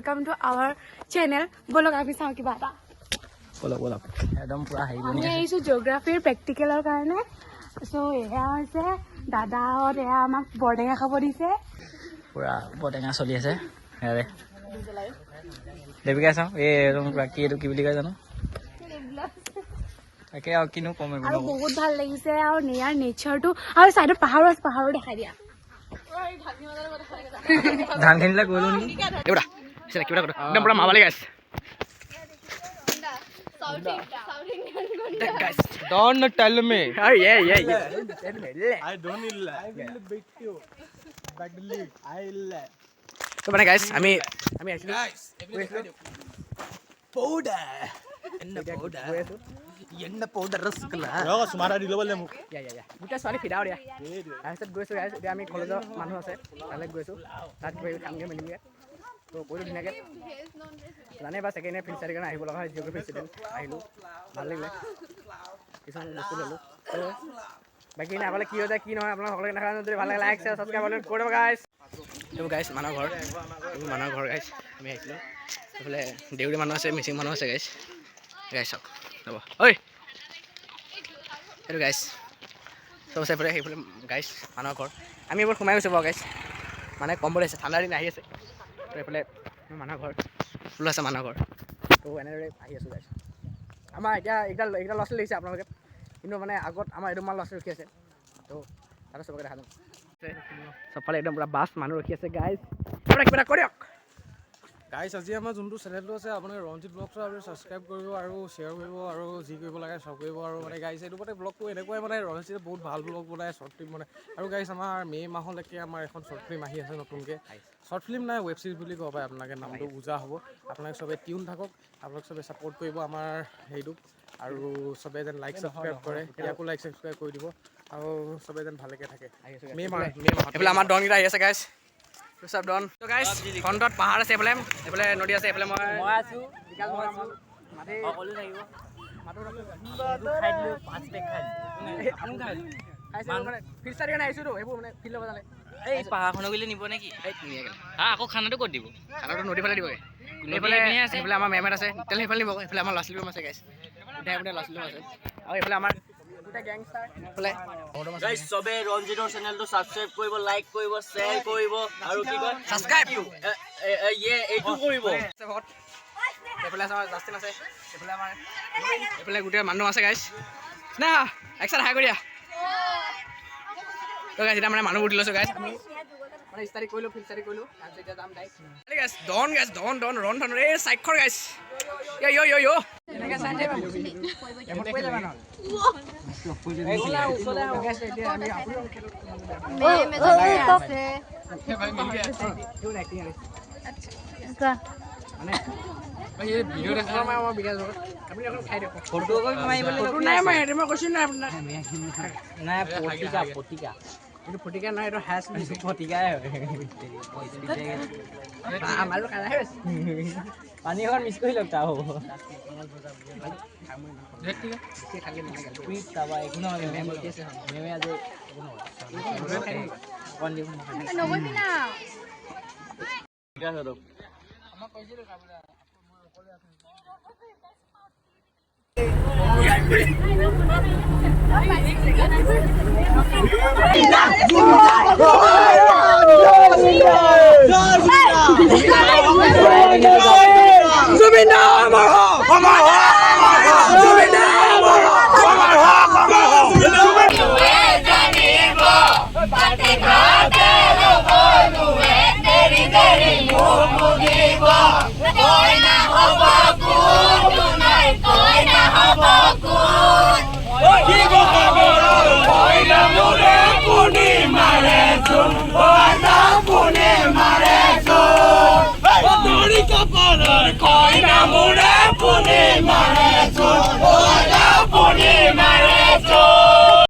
Welcome to our channel. ব'লক, আমি চাওঁ কিবা এটা। ব'লক ব'লক, একদম পুৰা হেৰি আমি বনি আছে। আহিছোঁ জিঅ'গ্ৰাফীৰ প্ৰেক্টিকেলৰ কাৰণে। চ' এয়া হৈছে দাদাহঁত, এয়া আমাক বৰটেঙা খাব দিছে। পুৰা বৰটেঙা চলি আছে ইয়াতে। দেৱিকা, চাওঁ, এই একদম পুৰা কি, এইটো কি বুলি কয় জানো? তাকে আৰু কিনো ক'ম এইবোৰ। আৰু বহুত ভাল লাগিছে আৰু ইয়াৰ নেচাৰটো। আৰু চাইডত পাহাৰো আছে, পাহাৰো দেখাই দিয়া। ধানখিনিলে গ'লো নেকি? এইবোৰা কিবা এটা একদম পুৰা মাবালি গাইছ। Don't tell me. Yeah yeah. I don't I will beat you badly. I will. তো মানে গাইছ, আমি আহিছিলোঁ। powder, এన్న powder rasgulla. সুমাৰা দি ল'ব মোক। ইয়া ইয়া ইয়া, গোটেই ছোৱালী ফিদাও দিয়া। তাৰপিছত গৈছোঁ গাইছ, এতিয়া আমি কলেজৰ মানুহ আছে, তালৈ গৈছোঁ। তাত কিবা কিবি খামগৈ মেলিমগৈ। তো কৰিলোঁ ধুনীয়াকৈ জানে বা ছেকেণ্ড ইয়েৰ ফিল্ড ষ্টাডিৰ কাৰণে আহিব লগা হয়। জিঅ'গ্ৰাফি ষ্টুডেণ্ট, আহিলোঁ, ভাল লাগিলে, কিছুমান বস্তু ল'লোঁ। তো বাকী এনে আগলৈ কি হৈ যায় কি নহয় আপোনালোক সকলোকে দেখা। যদি ভাল লাগে, লাইক, শ্বেয়াৰ, ছাবস্ক্ৰাইব কৰি দিব গাইছ। এইবোৰ গাইছ মানুহৰ ঘৰ, এইবোৰ মানুহৰ ঘৰ। গাইছ, আমি আহিছিলোঁ। এইফালে দেউৰী মানুহ আছে, মিচিং মানুহ আছে। গাইছ, গাইছ, চাওক, ৰ'ব। ঐ, এইটো গাইছ চব আছে এইফালে, সেইফালে গাইছ মানুহৰ ঘৰ। আমি এইবোৰ সোমাই গৈছোঁ বাৰু গাইছ। মানে কম্বল আহিছে, ঠাণ্ডা দিন আহি আছে। তো এইফালে মানুহৰ ঘৰ, ফুল আছে মানুহৰ ঘৰ। তো এনেদৰে আহি আছোঁ গাইছ। আমাৰ এতিয়া এইকেইটা ল'ৰা ছোৱালী দেখিছে আপোনালোকে, কিন্তু মানে আগত আমাৰ এইটো মান ল'ৰা ছোৱালী ৰখি আছে। তো তাতে চবকে দেখা যাম। চবফালে একদম পূৰা বাছ, মানুহ ৰখি আছে। গাইছ, কিবা এটা কৰি দিয়ক। গাইছ, আজি আমাৰ যোনটো চেনেলটো আছে, আপোনালোকে ৰঞ্জিত ব্লগটো আপুনি ছাবস্ক্ৰাইব কৰিব আৰু শ্বেয়াৰ কৰিব আৰু যি কৰিব লাগে চব কৰিব। আৰু মানে গাইছ, এইটো মানে ব্লগটো এনেকুৱাই, মানে ৰঞ্জিতে বহুত ভাল ব্লগ বনায়, শ্বৰ্ট ফিল্ম বনায়। আৰু গাইছ, আমাৰ মে' মাহলৈকে আমাৰ এখন শ্বৰ্ট ফিল্ম আহি আছে নতুনকৈ। শ্বৰ্ট ফিল্ম নাই, ৱেব ছিৰিজ বুলি ক'ব পাৰে আপোনালোকে, নামটো বুজা হ'ব। আপোনালোকে চবে টিউন থাকক, আপোনালোক চবে ছাপৰ্ট কৰিব আমাৰ হেৰিটোক আৰু চবে যেন লাইক ছাবস্ক্ৰাইব কৰে, ইয়াকো লাইক ছাবস্ক্ৰাইব কৰি দিব আৰু চবে যেন ভালকৈ থাকে। মে' মাহত। এইফালে আমাৰ ডনকেইটা আহি আছে গাইছ, চব ডন। তো গাইছ, ফ্ৰণ্টত পাহাৰ আছে, এইফালে এইফালে নদী আছে, এইফালে মই মই আছো। বিকাশ বৰা, মাটি। সকলো থাকিব। খাই দিলো, পাঁচ পেক খাই দিলো। খাইছে মানে ফিল্ড ষ্টাডিৰ কাৰণে আহিছোঁতো, এইবোৰ মানে ফিল্ড ল'ব জানে। এই পাহাৰখনক গ'লে নিব নেকি? এই ধুনীয়াকৈ। হা, আকৌ খানাটো ক'ত দিব? খানাটো নদী ফালে দিবগৈ। নদী এইফালে এইপিনে আছে। এইফালে আমাৰ মেমহেঁত আছে, তেতিয়াহ'লে সেইফালে নিব। এইফালে আমাৰ ল'ৰা ছোৱালী আছে গাইছ, গোটেই গোটেই ল'ৰা ছোৱালী আছে। আৰু এইফালে আমাৰ গোটেই গেংষ্টাৰ এইফালে। গাইস, চবে ৰঞ্জিতৰ চেনেলটো ছাবস্ক্ৰাইব কৰিব, লাইক কৰিব, শ্বেয়াৰ কৰিব আৰু কি কয়? ছাবস্ক্ৰাইব। ইয়ে, এইটো কৰিব। আছে ভকত। এইফালে আছে আমাৰ জাষ্টিন আছে, এইফালে আমাৰ এইফালে গোটেই মানুহ আছে। গাইছ না, একচাইড হাই কৰি দিয়া। তো গাইছ, এতিয়া মানে মানুহবোৰ দি লৈছোঁ। গাইছ, আমি মানে ষ্টাডি কৰিলোঁ, ফিল্ড ষ্টাডি কৰিলোঁ, তাৰপিছত এতিয়া যাম ডাইৰেক্ট। গাইছ, ডন গাইছ, ডন ডন ৰন ধন, এই স্বাক্ষৰ গাইছ। য় য় য় য়, এনেকৈ চাই থাকিবা। এমত কৰি যাবা নহ'লে। গাইছ, এতিয়া আমি মেম এজনী আছে। এক্টিং মানে আমাৰ বিকাশ লগত আপুনি এখন খাই দিয়ক। ফটো মাৰিবলৈ। ফটো নাই মই, সেইটো মই কৈছোঁ নাই আপোনাক। নাই, ফটিকা ফটিকা। এইটো ফটিকা নহয়, এইটো হাঁচ। ফটিকাই হয়। আমাৰো কাৰা হৈছে। পানী অকণ মিক্স কৰি লওক, তাৰ হ'ব। বেছি খালে নহয় গালি। তাৰপৰা একো নহয়, মেম ৰখি আছে। মেমে আজি একো নহয়, অকণ দিব। নগৈবি না।